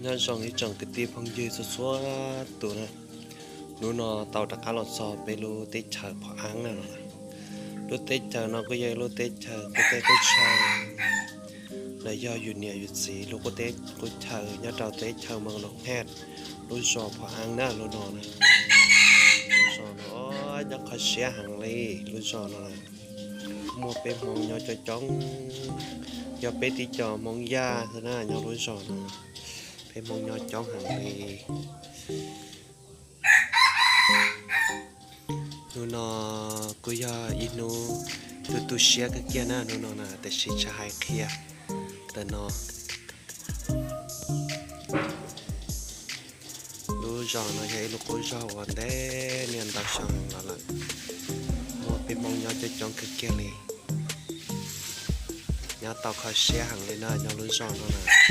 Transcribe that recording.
Nyob zoo ib tsoom kwv tij phooj ywg txhua txhua tus na, hnub no tau rov qab los txog peb lub teb chaws Phov Ab na no. Lub teb chaws no kuj yog ib lub teb chaws kuj teb qub chaw, los yog yus niam yus txiv lub qub teb qub chaw nyob rau teb chaws Moos Loos Hej, lub zos Phov Ab na lub no na. Lub zos no nyob qhov siab heev li lub zos no na. Muaj peb Hmoob nyob coob coob, yog peb tib co Hmoob Yaj xwb na nyob lub zos no, peb Hmoob nyob coob heev li. Hnub no kuj yog ib hnub tu tu siab kawg kiag na hnub no na, tiam sis tsis hais qhia ntawm no. Lub zos no yog ib lub qub zos uas ntev niaj ntau xyoo los lawm, muaj peb Hmoob nyob coob coob kawg kiag li. Nyob tau kho siab heev li na nyob lub zos no na.